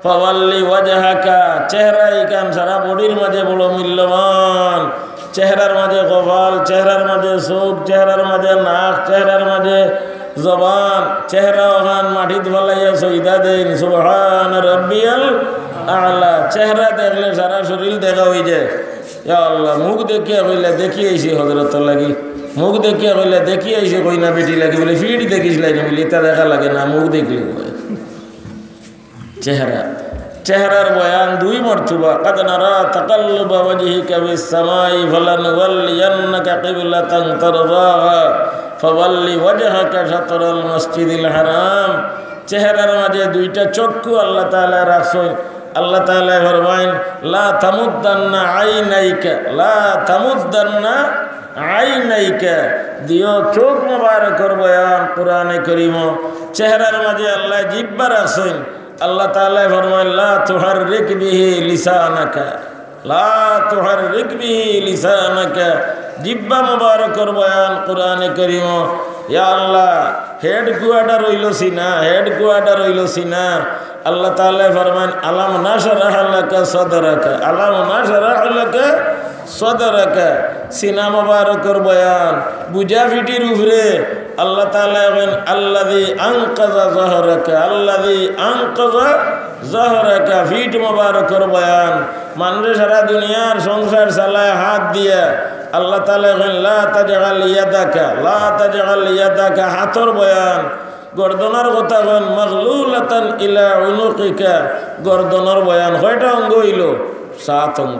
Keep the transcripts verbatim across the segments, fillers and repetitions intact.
ফাওয়াল্লি ওয়াজহাকা, চেহারা ইখান সারা বডির মাঝে বড় মূল্যবান। চেহারার মাঝে কপাল, চেহারার মাঝে চউখ, চেহারার মাঝে নাক, চেহারার মাঝে জবান, চেহারা অখান মাটিত ফালাইয়া সইদা দেইন, সুবহান রাব্বিয়াল আলা। চেহারা দেখলে সারা শরীর দেখা অইযায়। ইয়া আল্লাহ, মুখ দেখিয়া কইলা, "দেখি আইছি হজরতর লাগি।" মুখ দেখিয়া কইলা, "দেখি আইছি কইনা বেটি লাগি।" বুলে, "ফিট দেখিছলায় নি?" বুলে, "ইতা দেখা লাগে না, মুখ দেখলে অয়।" চেহারা, চেহারার বয়ান দুই মর্তবা। قد نرى تقلب وجهك في السماء فلنولينك قبلة ترضاها فول وجهك شطر المسجد الحرام। চেহারার মাঝে দুইটা চক্ষু আল্লাহ তাআলা রাখছইন। আল্লাহ তাআলা ফরমাইন, "লা তামুদ্দান্না আইনাইকা, লা তামুদ্দান্না আইনাইকা।" দুইও চউখ মোবারকর বয়ান কোরআনে করিম। চেহারার মাঝে আল্লাহ জিব্বা রাখছইন। আল্লাহ তাআলা ফরমাইন, "লা তুহাররিক বিহি লিসানাকা, লা তুহাররিক বিহি লিসানাকা।" জিব্বা মোবারকর বয়ান কোরআনে করিম। ইয়া আল্লাহ, হেডকোয়ার্টার অইলো সিনা, হেডকোয়ার্টার অইলো সিনা। আল্লাহ তাআলা ফরমাইন, "আলাম নাশরাহ লাকা সাদরাকা, আলাম নাশরাহ লাকা সাদরাকা।" সিনা মোবারকর বয়ান, বুজা ফিটির উপরে আল্লাহ তাআলা কইন, "আল্লাযী আনকাযা যাহরাকা, আল্লাযী আনকাযা যাহরাকা।" ফিট মোবারকর বয়ান, মানুষে সারা দুনিয়ার সংসার চালায় হাত দিয়া। আল্লাহ তাআলা কইন, "লা তাজআল ইয়াদাকা, লা তাজআল ইয়াদাকা", হাতর বয়ান। গর্দনর কথা কইন, "মাগলুলাতান ইলা উনুকিকা", গর্দনর বয়ান। কয়টা অঙ্গ অইলো? সাত অঙ্গ।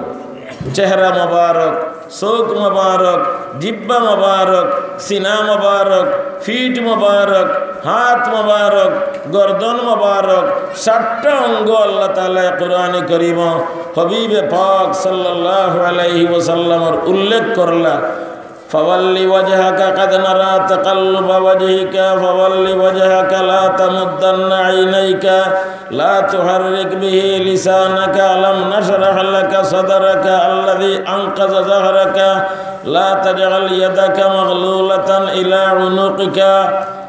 চেহারা মোবারক, চউখ মোবারক, জিব্বা মোবারক, সিনা মোবারক, ফিট মোবারক, হাত মোবারক, গর্দন মোবারক, সাতটা অঙ্গ আল্লাহ তাআলা কোরআনে করিম হবিবে পাক সাল্লাল্লাহু আলাইহি ওয়াসাল্লামর উল্লেখ করলা। فول وجهك قد نرى تقلب وجهك فول وجهك لا تمدن عينيك لا تحرك به لسانك ألم نشرح لك صدرك الذي أنقض ظهرك لا تجعل يدك مغلولة إلى عنقك।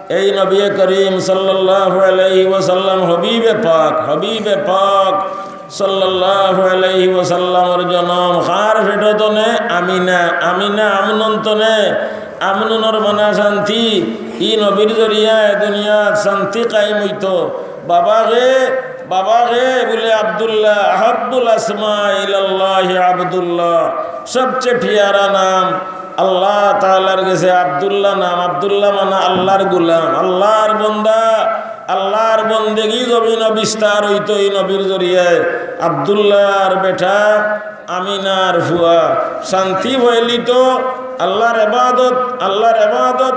এই নবী করিম সাল্লাল্লাহু আলাইহি ওয়াসাল্লাম হবিবে পাক, হবিবে পাক সাল্লাল্লাহু আলাইহি ওয়াসাল্লামর জনম কার পেটো তনে? আমিনা। আমিনা আমনন তনে, আমননর মানা শান্তি। ই নবীর জরিয়ায় দুনিয়াত শান্তি কায়েম অইতো। বাবা গে, বাবা গে বুলে আব্দুল্লাহ, আহাব্বুল আসমা ইলাল্লাহি আব্দুল্লাহ, সবচেয়ে পিয়ারা নাম আল্লাহ তাআলার গেছে আব্দুল্লাহ নাম। আব্দুল্লাহ মানে আল্লাহর গোলাম, আল্লাহর বন্দা। আল্লাহর বন্দেগি জমিনো বিস্তার অইতো ই নবীর জরিয়ায়। আব্দুল্লাহর বেটা, আমিনার ফুয়া, শান্তি ফয়লিতো, আল্লাহর ইবাদত, আল্লাহর ইবাদত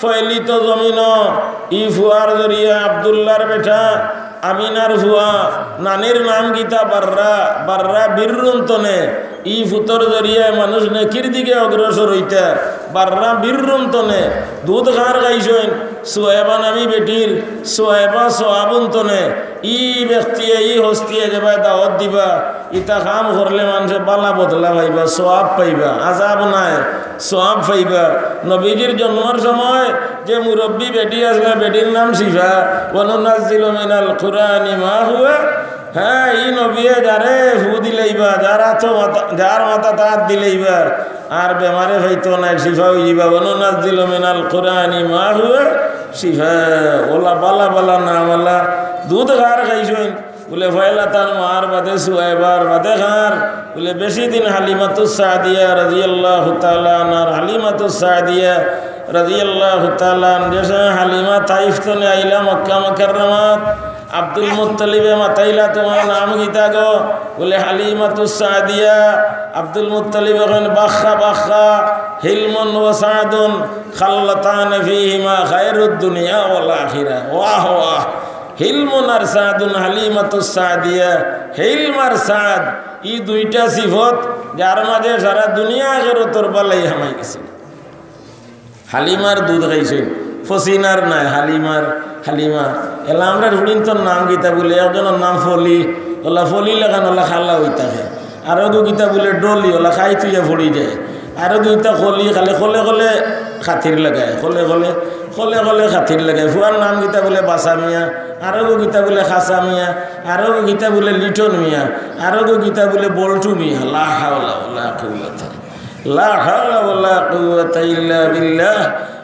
ফয়লিতো জমিনো ই ফুয়ার জরিয়ায়। আব্দুল্লাহর বেটা, আমিনার ফুয়া, নানির নাম কিতা? বাররা। বাররা বিররুন তনে। ই ফুতর জরিয়ায় মানুষ নেকির দিকে অগ্রসর অইতা। বাররা বিররুন তনে। দুধ কার খাইছইন? সুয়াইবা নামি বেটির। সুয়াইবা সওয়াবুন তনে। ই ব্যক্তিয়ে, ই হস্তিয়ে যেবায় দাওয়াত দিবা, ইতা কাম করলে মানষে বালা বদলা পাইবা, সওয়াব পাইবা, আজাব নায়, সওয়াব পাইবা। নবীজির জন্মর সময় যে মুরব্বি বেটি আছলা, বেটির নাম শিফা। ওয়া নুনাজ্জিলু মিনাল কুরআনি মা হুয়া, হ্যাঁ, ই নবিয়ে যারে ফু দিলাইবা, যার আতো মাথা, যার মাথাত আত দিলাইবা, আর বেমারে পাইতো নায়, শিফা অইযিবা। ওয়া নুনাজ্জিলু মিনাল কুরআনি মা হুয়া শিফা। অলা বালা বালা নাম আলা। দুধ কার খাইছইন? বুলে, পয়লা তার মার, বাদে সুয়াইবার, বাদে কার? বুলে, বেশি দিন হালিমাতুস সাদিয়া রাদিয়াল্লাহু তাআলা আনহার। হালিমাতুস সাদিয়া রাদিয়াল্লাহু তাআলা আনহা, যে সময় হালিমা তাইফ তনে আইলা মক্কা মুকাররমাত, আব্দুল মুত্তালিবে মাতাইলা, "তুমার নাম কিতা গো?" বুলে, "হালিমাতুস সাদিয়া।" আব্দুল মুত্তালিবে কইন, "বাখা বাখা, হিলমুন ওয়া সাদুন, খাল্লাতান ফীহিমা খায়রুদ দুনিয়া ওয়াল আখিরা।" ওয়াহ, ওয়াহ। হিলমুন আর সাদুন, হালিমাতুস সাদিয়া, হিলম আর সাদ, ই দুইটা সিফত, যার মাঝে সারা দুনিয়া আখিরাতর বালাই হামাই গেছে। হালিমার দুধ খাইছইন, ফসিনার নায়, হালিমার, হালিমা। এলা আমরার ফুড়িন্তর নাম কিতা বুলে, একজনর নাম ফলি, অলা ফলি লাখান অলা খালা অই থাকে। আরোগু কিতা বুলে ডলি, অলা খাই থুইয়া পড়ি যায়। আরোগু ইতা খলি, খালি খলে খলে খাতির লাগায়, খলে খলে কলে কলে খাতির লাগে। ফুয়ার নাম কিতা বুলে বাসা মিয়া, আরোগো কিতা বুলে খাসা মিয়া, আরোগো কিতা বুলে লিটন মিয়া, আরোগো কিতা বুলে বল্টু মিয়া। লা হাওলা ওয়ালা কুওয়াতা, লা হাওলা ওয়ালা কুওয়াতা ইল্লা বিল্লাহ।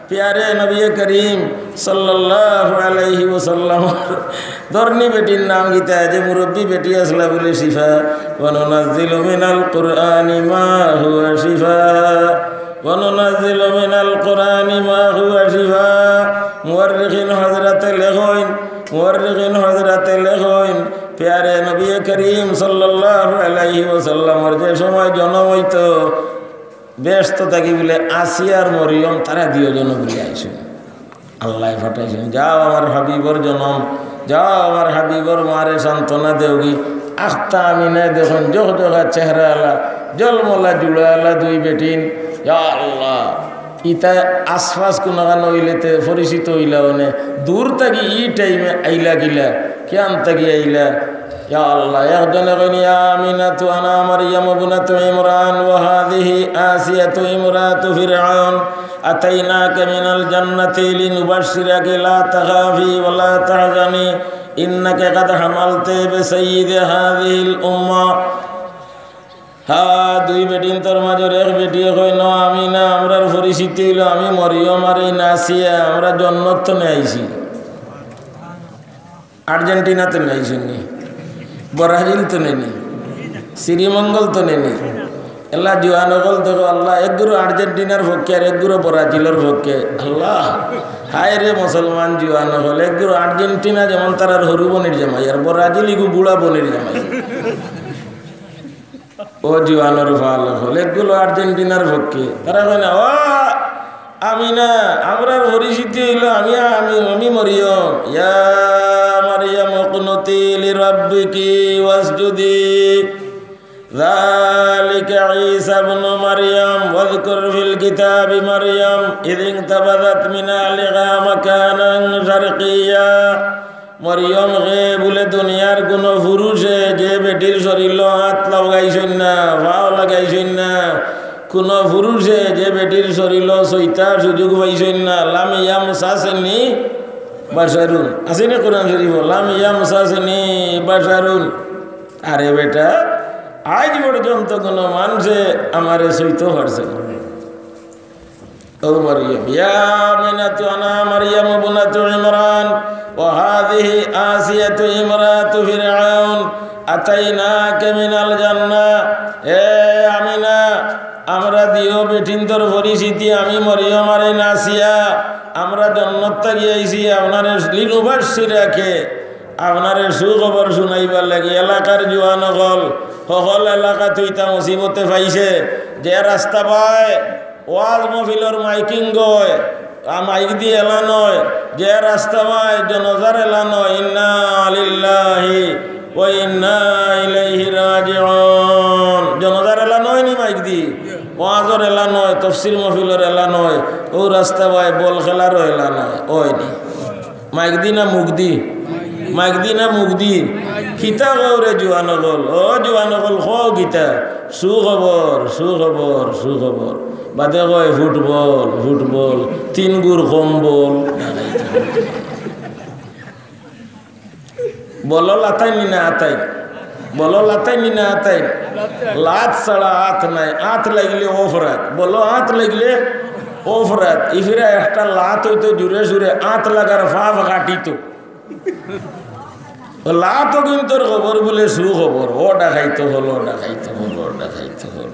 প্যারে নবী করিম সাল্লাল্লাহু আলাইহি ওয়াসাল্লাম ধরনি বেটির নাম কিতা, যে মুরব্বী বেটি আছলা বুলে শিফা। ওয়া নুনাজ্জিলু মিনাল কুরআনি মা হুয়া শিফা। ওয়া নুনাজ্জিলু মিনাল কুরআনি মা হুয়া শিফা। মুআররিখিন হযরতে লেখইন, মুআররিখিন হযরতে লেখইন, প্যারে নবী করিম সাল্লাল্লাহু আলাইহি ওয়াসাল্লামর যে সময় জনম অইতো, বেহেস্ত থাকি বুলে আসিয়া আর মরিয়ম তারা দুইজন বুলে আইছইন। আল্লায় পাঠাইছইন, "যাও আমার হাবিবর জনম, যাও আমার হাবিবর মারে সান্ত্বনা দেওগি।" আখতা আমিনায় দেখইন জহজহা চেহারা আলা, জলমলা জুড়া আলা দুই বেটিন। ইয়া আল্লাহ, ইতা আশপাশ কুনাখান অইলে তে পরিচিত অইলা অনে, দূর থাকি ই টাইমে আইলা কিলা, কিয়ান থাকি আইলা? ইয়া আল্লাহ, একজনে কইন, "ইয়া আমিনাতু আনা মারইয়াম ইবনাতু ইমরান ওয়া হাযিহি আসিয়াতু ইমরাতু ফিরআউন, আতাইনাকা মিনাল জান্নাতি লিনুবাশশিরাকি লা তাখাফি ওয়া লা তাহজানি, ইন্নাকা কাদ হামালতি বিসাইয়্যিদি হাযিহিল উম্মাহ।" হা, দুই বেটিন্তর মাজর এক বেটিয়ে কইন, "আমিনা, আমরার পরিচিতি অইলো আমি মরিয়ম আর এই নাসিয়া, আমরা জন্নত তনে আইছি।" আর্জেন্টিনা তনে আইছইন নি, ব্রাজিল তনে নি, শ্রীমঙ্গল তনে নি। এলা জুয়ান অকল দেখো আল্লাহ, একগুরু আর্জেন্টিনার পক্ষে আর একগুরু ব্রাজিলর পক্ষে। আল্লাহ, হায় রে মুসলমান জুয়ান অকল, একগুরু আর্জেন্টিনা যেমন তারার হরু বনির জামাই, আর ব্রাজিল ইগু বুড়া বনির জামাই। ও জুয়ানর ফাল অকল, একগুলো আর্জেন্টিনার পক্ষে। তারা কয় না, "ও আমিনা, আমরার পরিচিতি অইলো আমি, আমি, আমি মরিয়ম।" ইয়া মারইয়াম উকনুতি লিরাব্বিকি ওয়াসজুদি। যালিকা ঈসা ইবনু মারইয়াম, ওয়াযকুর ফিল কিতাবি মারইয়াম, ইযিনতাবাযাত মিন আহলিহা মাকানান শারকিয়্যা। মরিয়ম হে বুলে দুনিয়ার কুনু পুরুষে যে বেটির শরীলো আত লাগাইছইন না, পাও লাগাইছইন না, কুনু পুরুষে যে বেটির শরীলো ছইতার সুযোগ পাইছইন না, লাম ইয়ামসাসনি বাশারুন। আছে নি কোরআন শরীফো? লাম ইয়ামসাসনি বাশারুন। আরে বেটা, আইজ পর্যন্ত কুনু মানষে আমারে ছইতো পারছে না। ও মরিয়ম, ইয়া আমিনাতু আনা মারইয়াম ইবনাতু ইমরান ওয়া হাযিহি আসিয়াতু ইমরাতু ফিরআউন আতাইনাকা মিনাল জান্নাহ। এ আমিনা, আমরা দিও বেটিন্তর পরিচিতি, আমি মরিয়ম আর এই নাসিয়া, আমরা জন্নত থাকি আইছি, আপনারে লিনুবাশশিরাকা, আপনারে সুখবর শুনাইবার লাগি। এলাকার জুয়ান অকল, হকল এলাকাত ইতা মুসিবতে পাইছে, যে রাস্তা বায় ওয়াজ মহফিলর মাইকিং অয়, আ, মাইক দি এলান অয়, যে রাস্তা বায় জনাজার এলান অয়, ইন্না লিল্লাহি ওয়া ইন্না ইলাইহি রাজিউন। জনাজার এলান অয় নি মাইক দি, ওয়াজর এলান অয়, তফসির মহফিলর এলান অয়, ও রাস্তা বায় বল খেলারও এলান অয়, অয় নি? মাইক দি না মুখ দি? মাইক দি না মুখ দি? কিতা কও রে জুয়ান অকল? ও জুয়ান অকল, কও কিতা? সুখবর, সুখবর, সুখবর। বাদে কয় ফুটবল, ফুটবল, তিন গুর কম্বল। বলো লাতাইন নি না আতাইন? বলো লাতাইন নি না আতাইন? লাত ছাড়া আত নাই, আত লাগিলে অপরাধ। বলো আত লাগিলে অপরাধ। ইফিরা একটা লাত অইতো জুরে সুরে, আত লাগার পাপ কাটিতো। ও লাত অগুইন্তর খবর বুলে সুখবর, ও ডাকাইতো অকল, ও ডাকাইতো অকল, ও ডাকাইতো অকল।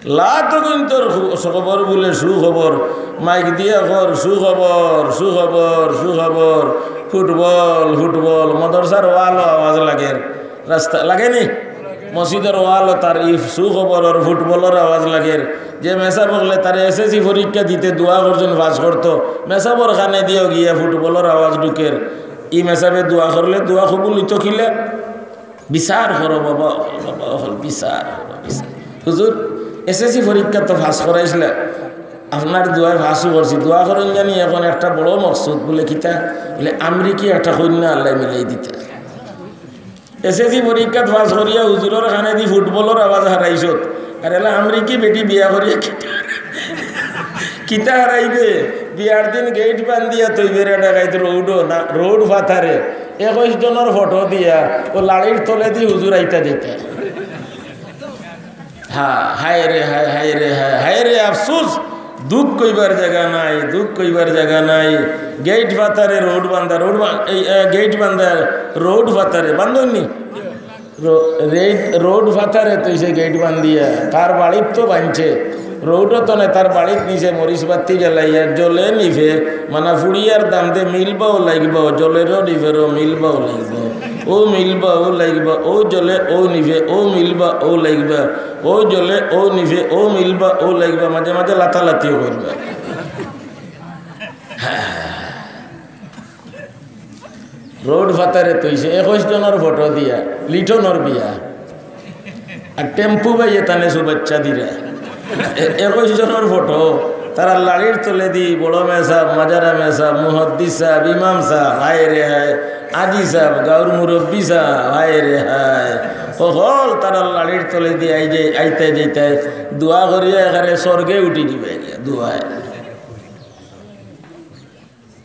লাত অগুইন্তর খু-, খবর বুলে সুখবর, মাইক দিয়া কর সুখবর, সুখবর, সুখবর, ফুটবল, ফুটবল, মাদ্রাসার ওয়ালো আওয়াজ লাগের, রাস্তা লাগে নি? মসজিদর ওয়ালো তার ই সুখবরর ফুটবলর আওয়াজ লাগের। যে মেসাব অকলে তারে এসএসসি পরীক্ষা দিতে দোয়া করছইন পাস করতো, মেসাবর কানে দিয়াও গিয়া ফুটবলর আওয়াজ ঢুকের। ই মেসাবে দোয়া করলে দোয়া কবুল অইতো কিলা? বিচার করো বাবা, বাবা অকল, বিচার করো, বিচার। হুজুর, এসএসসি পরীক্ষা তো পাস করাইছলা, আপনার দোয়ায় পাসও করছি, দোয়া করইন জানি এখন একটা বড় মকসুদ, বুলে কিতা? বুলে আমেরিকি একটা কইন্যা আল্লায় মিলাই দিতা। এসএসসি পরীক্ষাত পাস করিয়া হুজুরর কানেদি ফুটবলর আওয়াজ হারাইছত, আর এলা আমেরিকি বেটি বিয়া করিয়া কিতা, কিতা হারাইবে? বিয়ার দিন গেইট বান্ধিয়া তৈবেরা ডাকাইত রোডও না, রোড ফাতারে একুশ জনর ফটো দিয়া ও লাড়ির তলেদি হুজুর আইতা দিতা। হা, হায় রে হায়, হায় রে হায়, হায় রে আফসোস। দুঃখ কইবার জাগা নাই, দুঃখ কইবার জাগা নাই। গেইট ফাতারে রোড বান্ধা, রোড বা-, এই, এ, গেইট বান্ধা, রোড ফাতারে বান্ধইননি। রো-, রেইড-, রোড ফাতারে তইছে গেইট বান্ধিয়া, তার বাড়িত তো বানছে। রোডও তো না, তার বাড়িত নিছে মরিচ বাতি জ্বালাইয়া, জ্বলে নিভে, মানে ফুড়িয়ার দাম দে মিলবাও লাগবা, জ্বলেরও নিভেরও মিলবাও লাগবা। ও মিলবা, ও লাগবা, ও জ্বলে, ও নিভে, ও মিলবা, ও লাগবা, ও জ্বলে, ও নিভে, ও মিলবা, ও লাগবা, মাঝে মাঝে লাতালাতিও করবা। রোড ফাতারে তইছে একুশ জনর ফটো দিয়া, লিটনর বিয়া। আর টেম্পু বাইয়ে তানে শুভেচ্ছা দিরা। এ-, একুশ জনর ফটো, তারা লাড়ির তলেদি বড় মেসাব, মাজারা মেসাব, মুহাদ্দিস সাব, ইমাম সাব, হায় রে হায়, আজি সাব, গাউর মুরব্বি সাব, হায় রে হায়। ও হল তারা লাড়ির তলেদি আই যে, আইতে যাইতে দোয়া করিয়া এখানে স্বর্গে উঠি দিবে, দোয়ায়।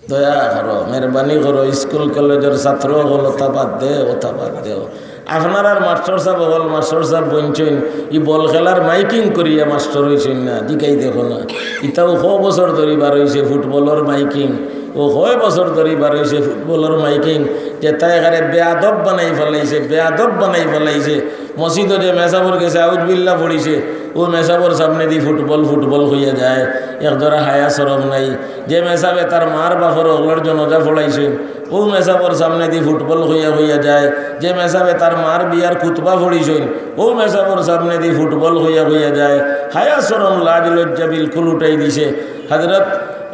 দয়া করো, মেহরবানি করো, স্কুল কলেজর ছাত্র অকল অতা বাদ দে, অতা বাদ দেও। আপনারার মাস্টর সাব অকল, মাস্টর সাব বনছইন, ই বল খেলার মাইকিং করিয়া মাস্টর অইছইন না, জিকাই দেখো না। ইতাও ক বছর ধরি বার অইছে ফুটবলর মাইকিং, ও কয় বছর ধরি বার অইছে ফুটবলর মাইকিং, যেতা এখানে বেয়াদব বানাই ফালাইছে, বেয়াদব বানাই ফালাইছে। মসজিদো যে মেসাবর গেছে আউজবিল্লা পড়িছে, ও মেসাবর সামনেদি ফুটবল, ফুটবল কইয়া যায়, এক জরা হায়া শরম নাই। যে মেসাবে তার মার বাফর অকলর জনাজা পড়াইছইন, ও মেসাবর সামনেদি ফুটবল কইয়া কইয়া যায়। যে মেসাবে তার মার বিয়ার খুতবা পড়িছইন, ও মেসাবর সামনেদি ফুটবল কইয়া কইয়া যায়। হায়া শরম লাজ লজ্জা বিলকুল উঠাই দিছে। হযরত,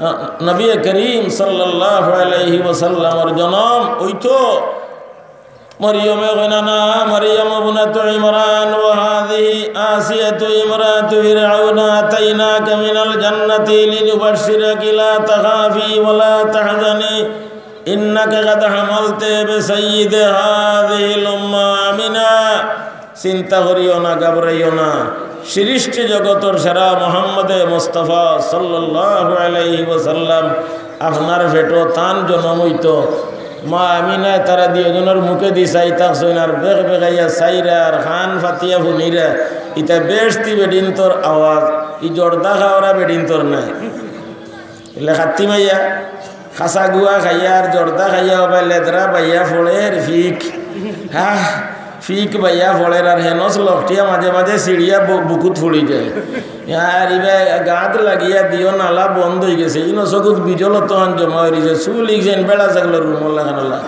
আ, নবী করিম সাল্লাল্লাহু আলাইহি ওয়াসাল্লামর জনম অইতো মরিয়মে কইন না, مريم ابنة عمران وهذه آسية امرأة فرعون أتيناك من الجنة لنبشرك لا تخافي ولا تحزني إنك قد حملت بسيد هذه الأمة آمنة। চিন্তা করিও না, ঘাবড়াইও না। সৃষ্টি জগতর সেরা মোহাম্মদে মুস্তাফা সাল্লাল্লাহু আলাইহি ওয়াসাল্লাম আপনার পেটো তান জনম অইতো। মা আমিনায় তারা দুইওজনর মুখেদি চাই থাকছইন আর বেগ বেগাইয়া চাইরা আর কান পাতিয়া হুনিরা। ইতা বেহেশতি বেটিন্তর আওয়াজ, ই জর্দা খাওরা বেটিন্তর নায়। ইলা খাত্তি মাইয়া, খাসা গুয়া খাইয়া আর জর্দা খাইয়া অবায় লেদরা বাইয়া ফড়ের ফিক। হা, ফিক বাইয়া ফড়ের আর হেনস লকটিয়া মাঝে মাঝে ছিড়িয়া বু-, বুকুত ফুড়ি যায়। আর ইবা গাত লাগিয়া দিও নালা বন্ধ অইগেছে। ইনো চকুত বিজল অতহান জমা অইরিছে। চুল ইগছেন বেড়া ছাগলর রুমর লাখান অলা।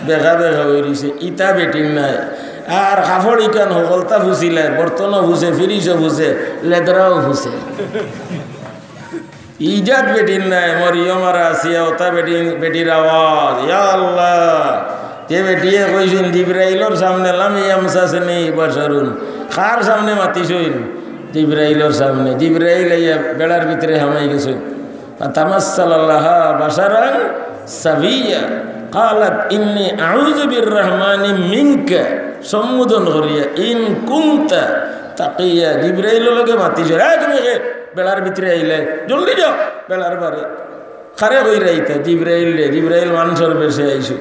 বেকা বেকা অইরিছে। ইতা বেটির নায়। আর কাপড় ইখান হকলতা ফুছিলায়, বর্তনও ফুছে, ফিরিজও ফুছে, লেদরাও ফুছে। ইজাত বেটির নায়, মরিয়ম আর আসিয়া, অতা বেটি, বেটির আওয়াজ। ইয়া আল্লাহ, যে বেটিয়ে কইছইন, "জিব্রাইলর সামনে লাম ইয়ামসাসনি বাশারুন।" কার সামনে মাতিছইন? জিব্রাইলর সামনে। জিব্রাইল আইয়া বেড়ার ভিতরে হামাই গেছইন। فتمثل لها بشرا سويا قالت إني أعوذ بالرحمن منك। সম্বোধন করিয়া, "ইন কুনতা তাকিয়া।" জিব্রাইলর লগে মাতিছইন, "এ, তুমি কে?" বেড়ার ভিতরে আইলে, "জলদি যাও বেড়ার বারে।" কারে কইরা ইতা? জিব্রাইলরে। জিব্রাইল মানষর বেশে আইছে।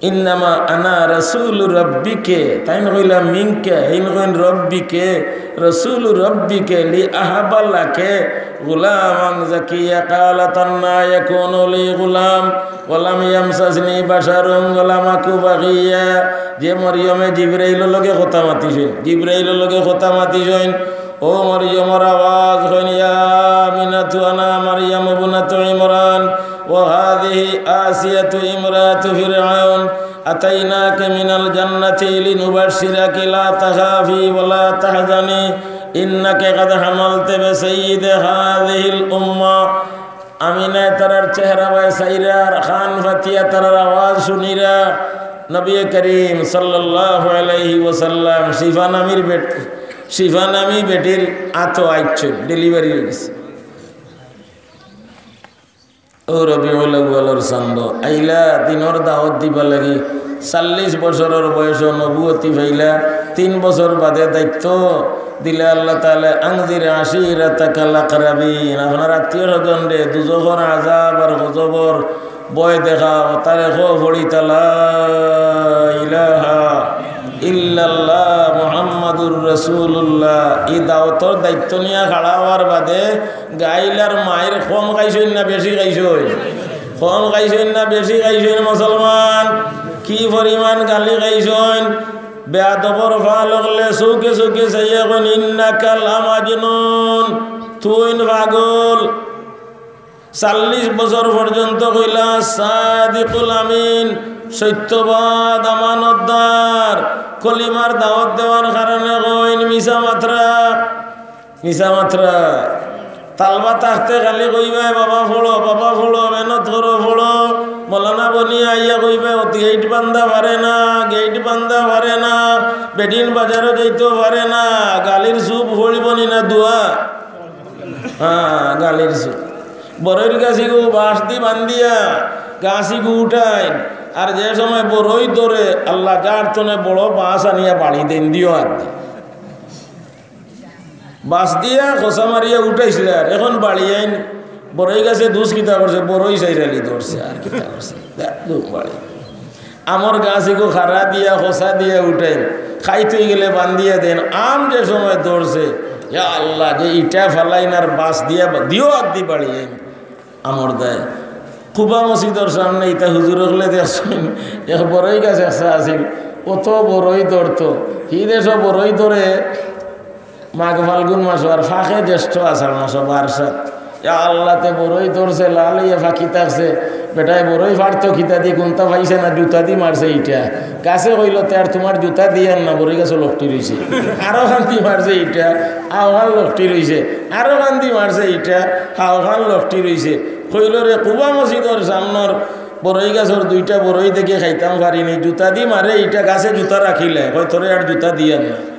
"ইন্নামা আনা রাসূলু রাব্বিকে।" তাইন কইলা, "মিনকে।" ইন কইন, "রাব্বিকে।" "রাসূলু রাব্বিকে লিআহাবা লাকে গুলামান যাকিয়া।" ক্বালাত আন্না ইয়াকুনু লি গুলাম ওয়া লাম ইয়ামসাসনি বাশারুন ওয়া লাম আকু বাগিয়া। যে মরিয়মে জিব্রাইলর লগে কথা মাতিছইন, জিব্রাইলর লগে কথা মাতিছইন, ও মরিয়মর আওয়াজ কইন, "ইয়া আমিনাতু আনা মারইয়াম ইবনাতু ইমরান ওয়া হাযিহি আসিয়াতু ইমরাতু ফিরআউন আতাইনাকা মিনাল জান্নাতি লিনুবাশশিরাকি লা তাখাফি ওয়া লা তাহজানি ইন্নাকা কাদ হামালতি বিসাইয়্যিদি হাযিহিল উম্মাহ।" আমিনায় তারার চেহারা বায় চাইরা আর কান পাতিয়া তারার আওয়াজ হুনিরা নবী করিম সাল্লাল্লাহু আলাইহি ওয়াসাল্লাম শিফা নামির বেট-, শিফা নামি বেটির আতো আইছইন, ডেলিভারি অইগেছে। ও রবিউল আউয়ালর চান্দ আইলা দিনর দাওয়াত দিবা লাগি, চল্লিশ বছরর বয়সো নবুয়তি পাইলা, তিন বছর বাদে দায়িত্ব দিলে আল্লাহ তাআলা, "আনজির আশিরাতাকাল আকরাবিন", আপনার আত্মীয় স্বজনরে দুজখর আযাব আর গজবর ভয় দেখাও, তারে কও পড়িতা লা ইলাহা ইল্লাল্লাহ মুহাম্মাদুর রাসূলুল্লাহ। ই দাওয়াতর দায়িত্ব নিয়া খাড়া অওয়ার বাদে গাইল আর মাইর কম খাইছইন না বেশি খাইছইন? কম খাইছইন না বেশি খাইছইন মুসলমান? কি পরিমাণ গালি খাইছইন? বেয়াদবর ফাল অকলে চউখে চউখে চাইয়া কইন, "ইন্নাকা লামাজনুন, তুইন পাগল।" চল্লিশ বছর পর্যন্ত কইলা, "সাদিকুল আমিন, সত্যবাদ, আমানতদার।" কলিমার দাওয়াত দেওয়ার কারণে কইন মিছা মাতরা, মিছা মাতরা। তালবা থাকতে খালি কইবায়, "বাবা পড়ো, বাবা পড়ো, মেহনত করো, পড়ো।" মৌলানা বনিয়া আইয়া কইবায়, "অতি গেইট বান্ধা পারে না, গেইট বান্ধা পারে না, বেটিন বাজারো যাইতো পারে না।" গালির চুপ পড়িবো নি না দোয়া? হ্যাঁ, গালির চুপ। বড়ইর গাছিগু বাঁশ দি বান্ধিয়া গাছিগু উঠাইন, আর যে সময় বড়ই ধরে, আল্লাহ যার তনে বড় বাঁশ আনিয়া বাড়ি দেইন দিও আর দি। বাঁশ দিয়া খোসা মারিয়া উঠাইছলা, আর এখন বাড়ি আইন, বড়ই গাছে দুষ কিতা করছে, বড়ই চাইরালি ধরছে, আর কিতা করছে, দেখ, দুখ বাড়ি। আমর গাছিগু খাড়া দিয়া, খোসা দিয়া উঠাইন, খাইতে গেলে বান্ধিয়া দেইন, আম যে সময় ধরছে, ইয়া আল্লাহ, যে ইটা ফালাইন আর বাঁশ দিয়া বা-, দিও আর দি বাড়ি আইন। আমর দায়। কুবা মসজিদর সামনে ইতা হুজুর অকলে দেখছইন, এক বড়ই গাছ একসা আছিল, অত বড়ই ধরতো। হি দেশো বড়ই ধরে মাঘ ফাল্গুন মাসো, আর ফাঁকে জ্যেষ্ঠ আষাঢ় মাসো, বারসাত। ইয়া আল্লাহ, তে বড়ই ধরছে, লাল অইয়া ফাকি থাকছে। বেটায় বড়ই ফাড়তো কিতা দি, কুন্তা পাইছে না, জুতা দি মারছে ইটা। গাছে কইলো, "তে আর তুমার জুতা দিয়ার না, বড়ই গাছো লকটি রইছে।" আরো কান্দি মারছে ইটা, আওখান লকটি রইছে। আরো কান্দি মারছে ইটা, আওখান লকটি রইছে। কইলো, "রে, কুবা মসজিদর সামনর বড়ই গাছর দুইটা বড়ই দেখি খাইতাম পারিনি, জুতা দি মারে ইটা, গাছে জুতা রাখিলে, কয়, 'তোরে আর জুতা দিয়ার না।'"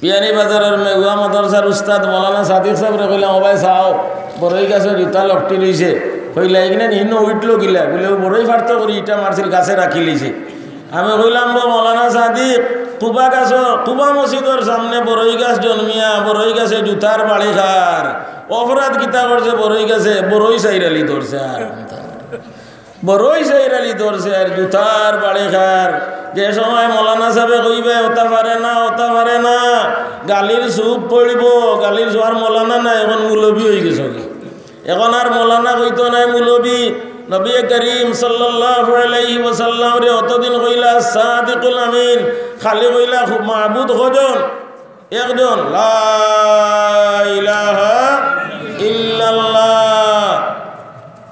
বিয়ানীবাজারর মেগুয়া মাদ্রাসার উস্তাদ মৌলানা সাদিক সাবরে কইলাম, "ও ভাই, চাও, বড়ই গাছো জুতা লকটি রইছে।" কইলা, "ইগিনা নি, হিনো উঠলো কিলা?" বুলে, "ও বড়ই ফাড়তো করি ইটা মারছিল, গাছে রাখিলিছে।" আমি কইলাম, "গো মৌলানা সাদিক, কুবা গাছো, কুবা মসজিদর সামনে বড়ই গাছ জন্মিয়া, বড়ই গাছে জুতার বাড়ি খার, অপরাধ কিতা করছে বড়ই গাছে? বড়ই চাইরালি ধরছে আর।" বড়ই চাইরালি ধরছে আর জুতার বাড়ি খার। যে সময় মৌলানা সাবে কইবে, "অতা পারে না, অতা পারে না", গালির চুপ পড়িবো, গালির চুপ। আর মৌলানা না, এখন মৌলবি অইগেছে কি। এখন আর মৌলানা কইতো নায়, মৌলবি। নবী করিম সাল্লাল্লাহু আলাইহি ওয়াসাল্লামরে অতদিন কইলা সাদিকুল আমিন, খালি কইলা, "মাবুদ কয়জন?" একজন, লা ইলাহা ইল্লাল্লাহ।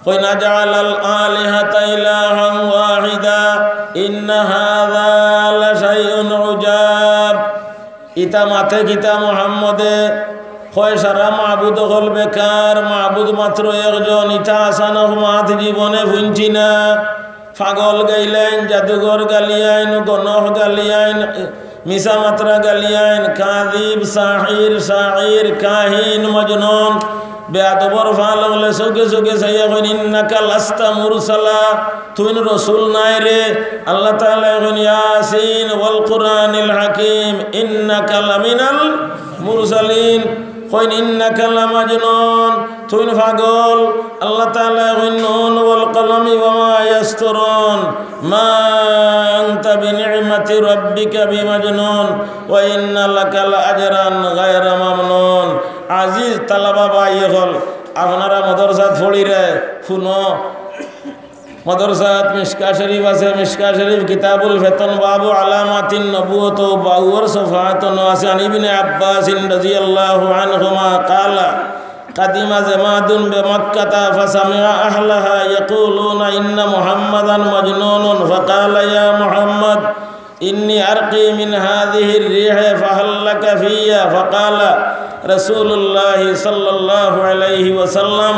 কইন, "আজাআলাল আলিহাতা ইলাহান ওয়াহিদা, ইন্না হাযা লাশাইউন উজাব।" ইতা মাতে কিতা মুহাম্মদে? কয়, "সারা মাবুদ অকল বেকার, মাবুদ মাত্র একজন, ইতা আচানক মাত জীবনে হুনছি না।" পাগল গাইলাইন, জাদুঘর গালিয়াইন, গণক গালিয়াইন, মিছা মাতরা গালিয়াইন, কাযিব, সাহির, শাইর, কাহিন, মজনুন। বেয়াদবর ফাল অকলে চউখে চউখে চাইয়া কইন, "ইন্নাকা লাস্তা মুরসালা, তুইন রসুল নায় রে।" আল্লাহ তাআলায় কইন, "ইয়াসিন ওয়াল কুরআনিল হাকিম, ইন্নাকা লামিনাল মুরসালিন।" কইন, "ইন্নাকা লামাজনুন, তুইন পাগল।" আল্লাহ তাআলায় কইন, "নুন ওয়াল কলমি ওয়া মা ইয়াসতুরুন, মা আনতা বিনি'মাতি রাব্বিকা বিমাজনুন, ওয়া ইন্না লাকা লাআজরান গায়রা মামনুন।" আজিজ তালাবা ভাই অকল, আপনারা মাদ্রাসাত পড়িরে, হুনো, মাদ্রাসাত মিশকা শরীফ আছে, মিশকা শরীফ কিতাবুল ফিতন, বাবু আলামাতিন নবুওত, বাউর সফাত আছে, আন ইবনে আব্বাসিন রাদিয়াল্লাহু আনহুমা ক্বালা, কাদিমা জামাদুন বিমাক্কাতা ফাসামিআ আহলাহা ইয়াকুলুনা ইন্না মুহাম্মাদান মাজনুনুন ফাক্বালা ইয়া মুহাম্মাদ, إني أرقي من هذه الريح فهل لك في؟ فقال رسول الله صلى الله عليه وسلم: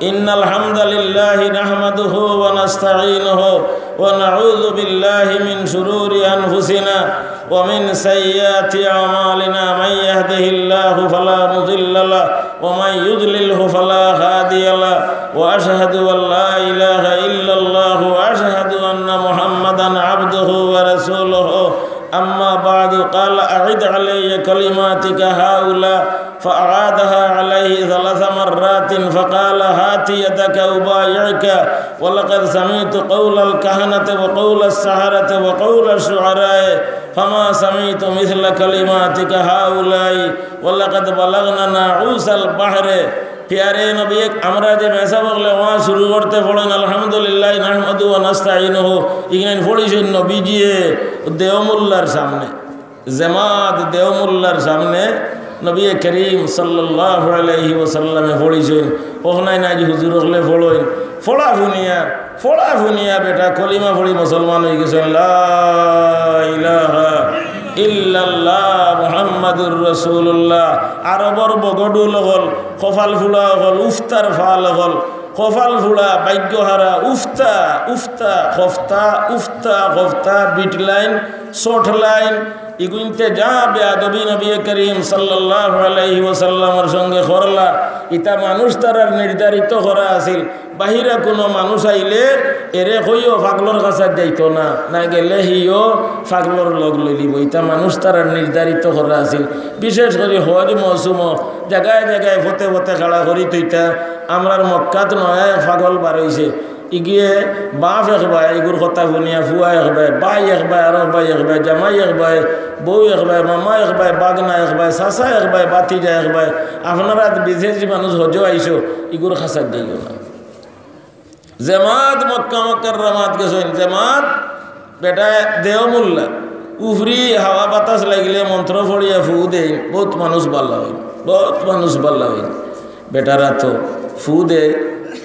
إن الحمد لله نحمده ونستعينه ونعوذ بالله من شرور أنفسنا ومن سيئات أعمالنا، من يهده الله فلا مضل له ومن يضلله فلا هادي له، وأشهد أن لا إله إلا الله وأشهد أن محمدا عبده ورسوله. أما بعد، قال: أعد علي كلماتك هؤلاء. فأعادها عليه ثلاث مرات، فقال: هات يدك أبايعك، ولقد سمعت قول الكهنة وقول السحرة وقول الشعراء، فما سمعت مثل كلماتك هؤلاء، ولقد بلغنا ناعوس البحر. পিয়ারে নবী, আমরা যে মেসাব অকলে ওয়াজ শুরু করতে পড়ইন, আলহামদুলিল্লাহ নাহমাদুহু ওয়া নাস্তাইনুহু, ইখান পড়ছইন নবীজিয়ে দেওমুল্লার সামনে, জমাত দেওমুল্লার সামনে নবী করিম সাল্লাল্লাহু আলাইহি ওয়াসাল্লামে পড়ছইন। অখনাইন আইজ হুজুর অকলে পড়ইন, পড়া হুনিয়া, পড়া হুনিয়া বেটা কলিমা পড়ি মুসলমান অইগেছইন। লা ইলাহা ইল্লাল্লাহ মুহাম্মাদুর রাসূলুল্লাহ। আরবর বগডুল অকল, কপাল ফুড়া অকল, উফতার ফাল অকল, কপাল ফুড়া, ভাগ্যহারা, উফতা, উফতা, খফতা, উফতা, খফতা, বিট লাইন, শর্ট লাইন, ইগুইন্তে যা বেয়াদবি নবী করিম সাল্লাল্লাহু আলাইহি ওয়াসাল্লামর সঙ্গে করলা, ইতা মানুষ তারার নির্ধারিত করা আছিল। বাহিরা কুনু মানুষ আইলে এরে কইও পাগলর কাছাত যাইতো না, না গেলে হিও পাগলর লগ লইলিবো। ইতা মানুষ তারার নির্ধারিত করা আছিল। বিশেষ করি হজ মৌসুমো জাগায় জাগায় ফতে ফতে খাড়া করি থইতা। আমরার মক্কাত নয়া এক পাগল বার অইছে। ইগিয়ে বাপ একবায়, ইগুর কথা হুনিয়া ফুয়া একবায়, ভাই একবায়, আরক ভাই একবায়, জামাই একবায়, বউ একবায়, মামা একবায়, বাগনা একবায়, চাচা একবায়, বাতিজা একবায়। আপনারা বিদেশি মানুষ হজো আইছো, ইগুর কাছাত যাইও না। জমাত মক্কা মুকাররমাত গেছইন, জমাত বেটায় দেওমুল্লা, উফরি হাওয়া বাতাস লাগিলে মন্ত্র পড়িয়া ফু দেইন, বউত মানুষ বালা অইন, বউত মানুষ বালা অইন। বেটারা তো ফু দে,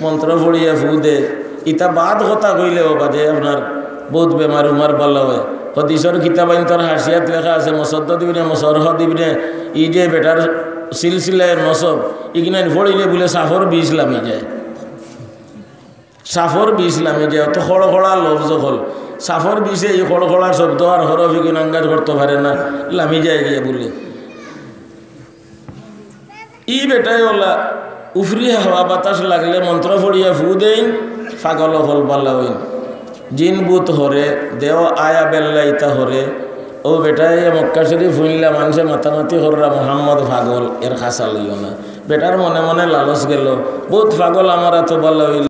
মন্ত্র পড়িয়া ফু দে, ইতা বাদ কথা কইলেও বাদে আপনার বউত বেমার উমার বালা অয়। হদিসর কিতাবাইন্তর হাশিয়াত লেখা আছে, মুসাদ্দাদ ইবনে মুসরহদ ইবনে, ই যে বেটার সিলসিলায়ে নসব, ইগিনাইন পড়িলে বুলে সাফর বিষ লামি যায়। সাফর বিষ লামি যায়, অত খড়খড়া লফজ অকল। সাফর বিষে ই খড়খড়া শব্দ আর হরফ ইগুন আন্দাজ করতো পারে না, লামি যায় গিয়া বুলে। ই বেটায় অলা উফরি হাওয়া বাতাস লাগলে মন্ত্র পড়িয়া ফু দেইন, পাগল অকল বালা অইন। জিন ভূত হরে, দেও আয়া বেল্লা ইতা হরে, ও বেটায় মক্কা শরীফ হুনলা মানষে মাতামাতি কররা মুহাম্মদ পাগল, এর কাছা লইও না। বেটার মনে মনে লালচ গেল, বউত পাগল আমার আতো বালা অইল।